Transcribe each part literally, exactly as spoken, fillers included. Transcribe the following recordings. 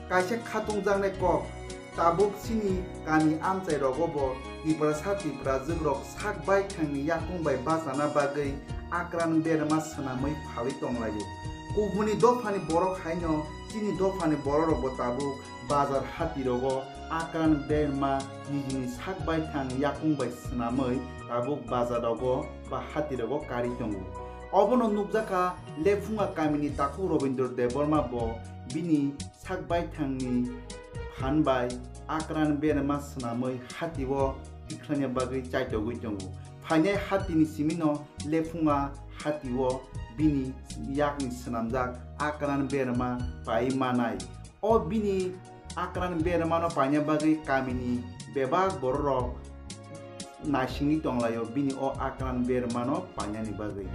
Kaisa khatungjaknai kok, tabuk chini kami amchai rogo bo Tiprasa Tiprajwk rok sak baithang ni yakung bai bachana bagwi akran berma swnamwi phalwi tonglaio. Kubuni dophani borok haino chini dophani borok rok bo tabuk bazar hati rogo akran berma nijini sak baithang yakung bai swnamwi tabuk bazar rogo ba hati rogo karwi tongo. Obono nukjakha Lephunga kamini takhuk Robindra Debbarma bo bini sak baithangni phan bai akran berma swnamwi hatio tikhlaina bagwi chaitogwi tongo. Phainai hatini simino Lephunga hatio bini yakni swnamjak akran berma pai manai. O bini akran bermano paina bagwi kamini bebak bororok naisingwi tonglaio bini o akran bermano painani bagwi.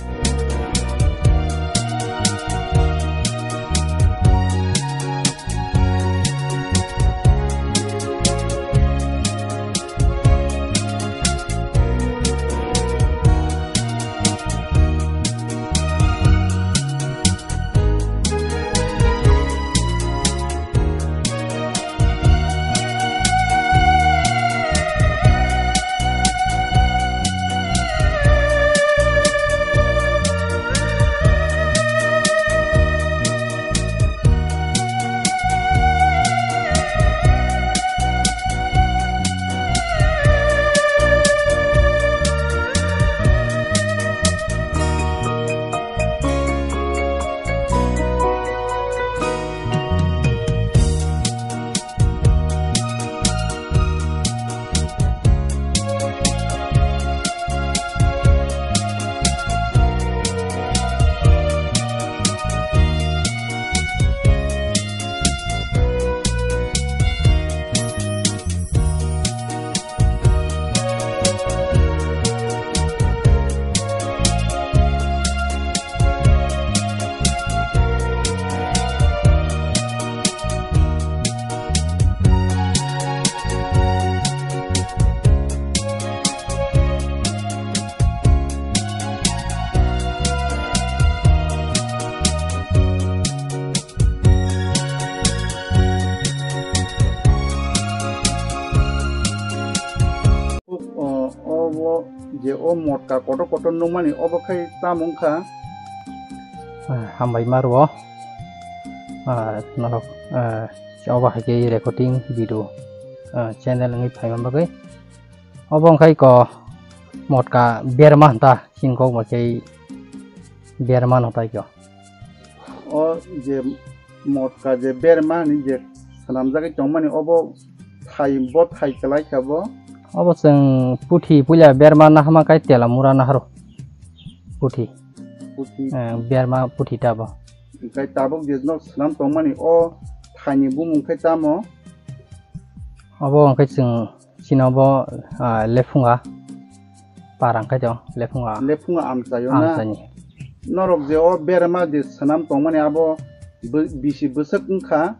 O, obo je o motka kotor kotor nukmani obo khai tamo wngkha? Ah, hambai ma rwo. Ah, norok, ah, obo hai khe recording video, ah, channel wngwi phaima bagwi. Obo wngkhai ko motka berma hwnta, chini kok bo khe berma no tai ko. O je motka je berma ni je swnamjagwi tongmani obo thai bo thai kwlai kha bo. Obo chwng puthi puila berma nahama kai tela mura naharo. Puthi. Puthi. Eh, berma puthi ta bo. Hwnkhe tabuk je no swnam tongmani o thaini bumung khe tamo? Obo hwnkhe chwng Chini obo, ah, Lephunga para wngkha to, Lephunga. Lephunga amchaio na? Amchaini. Norok je o berma je swnam tongmani abo bw-, bisi bwswk wngkha?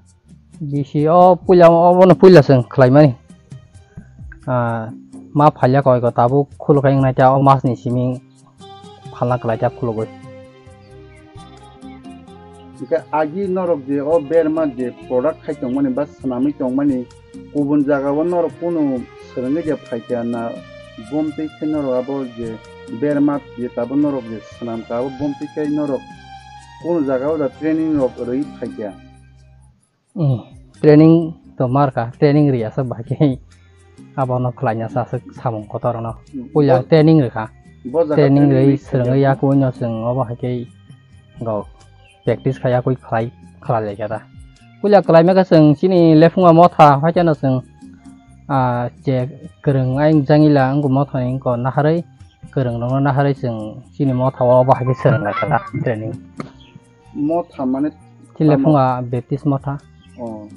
Bisi o puila, obono puila chwng khlaimani. Ah, ma phalia koi ko tabuk khuluk khai wngnai ta o masni simi phalna kwlai ta khulugwi. Hwnkhe agi norok je o berma je product khai tongmani ba swnamwi tongmani, kubun jagao norok kunu swrwngwi je phaikha na, bomtwi khe norok abo je berma je tabuk norok je swnamkha abo bomtwi khe norok kunu jagao da training rok rwui phaikha? Hmm, training to marka, training riya sa bahai khe abono khlaina sa aswk samung kotor no. Hmm. Puila bo-, training rwkha. Bo jaga training training rwi rwi swrwngwi khaikha. Yakuino chwng obo hai khe go practice khai yakui khlai, khlai lai kha da. Puila khlaima khe chwng chini Lephunga motha hai kheno chwng, ah, je kwrwng ayang jangila wngkha motha ni wngkha naharwi kwrwng rokno naharwi chwng chini motha o obo hai khe swrwng lai kha da training. Motha mane tamo? Chini Lephunga Baptist motha. Oh.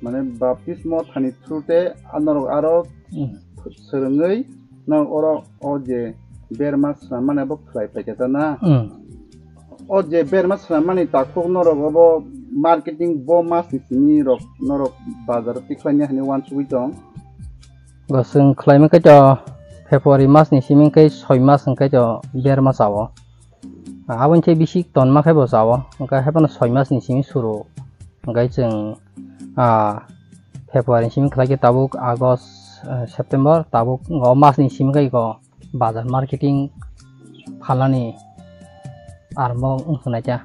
Mane Baptist mothani through te norok aro, hmm, swrwngwi norok oro o je berma swnam mane bo khlai paikha ta na? Hmm. O je berma swnam mani takhuk norok obo marketing bo masni simi rok norok bazar o tikhlaina hinwi uansugwi tong? Bo chwng khlaima khe to February masni simi khe soi mas hwnkhe to berma chao. Aboni se bisi tonma khe bo chao, hwnkhe haiphano soi masni simi suru Hwnkhe chwng, ah, February ni simi khlai khe tabuk August, eh, September, tabuk o mas ni simi khai ko bazar marketing phalnani armo wngkha naikha.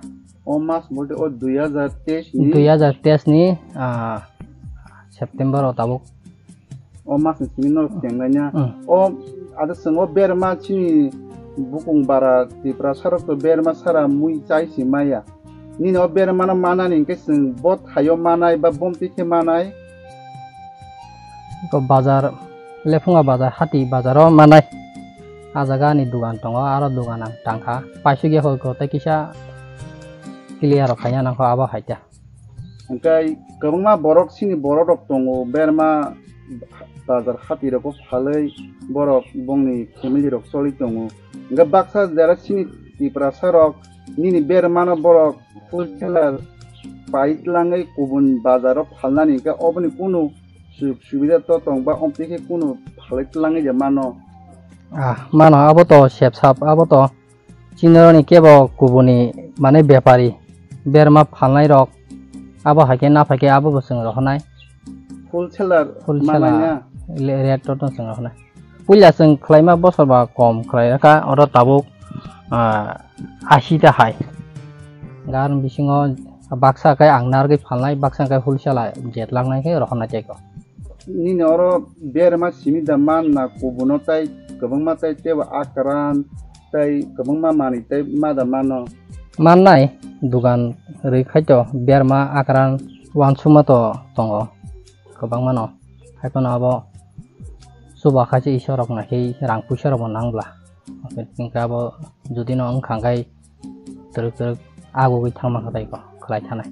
O mas bolte o dui hajar teis ni? Dui hajar teis ni, ah, September o tabuk. O mas ni simi no tenglaina. Hmm. O ada chwng o berma chini bukung bara Tiprasa rok to berma sara mui chai si maya. Nini o berma no manani hwnkhe chwng bo thaio manai ba bomti khe manai. Ko bazar, Lephunga bazar, hati bazar o manai. A jaga ni dugan tongo, aro dugan ang tangkha. Paisuk ya hoi ko tei kisa clear rok khaina nangkho abo hai ta. Hwnkhe kwbangma borok chini borok rok tongo, berma bazar hati rogo phalwi borok bongni family rok choli tongo. Hwnkhe baksa jera chini Tiprasa rok nini bermano borok wholesaler pai tlangwi kubun bazaro phalnani hwnkhe oboni kunu sujog subida to tong ba omtwi khe kunu phalwi tlangwi de mano? Ah, mano, abo to sep sap, abo to chini rokni kebo kubuni mane bepari berma phalnai rok abo hai khe na phai khe abo bo chwng rohornai. Wholesaler wholesaler manai na? Le-, rate to chwng rohornai. Puila chwng khlaima bosor ba kom khlai rakha, oro tabuk, ah, ashi ta hai. Gan bisingo baksa khe ang narwgwi phalnai, baksa khe wholesaler jet langnai khe rohornai tei ko. Nini oro berma simi da man na kubuno tai kwbangma tai tebo akran tai kwbangma manwi tai ma da mano? Mannai, dugan rwi khaito berma akran wansukma to tongo kwbangmano. Haiphano abo chuba khaise Isor rok naikhe rang puisa rokbo nang bla. Hwnkhe abo jodi no wngkha hwnkhe twrwk twrwk agugwi thangma kha tai ko khlai thanai.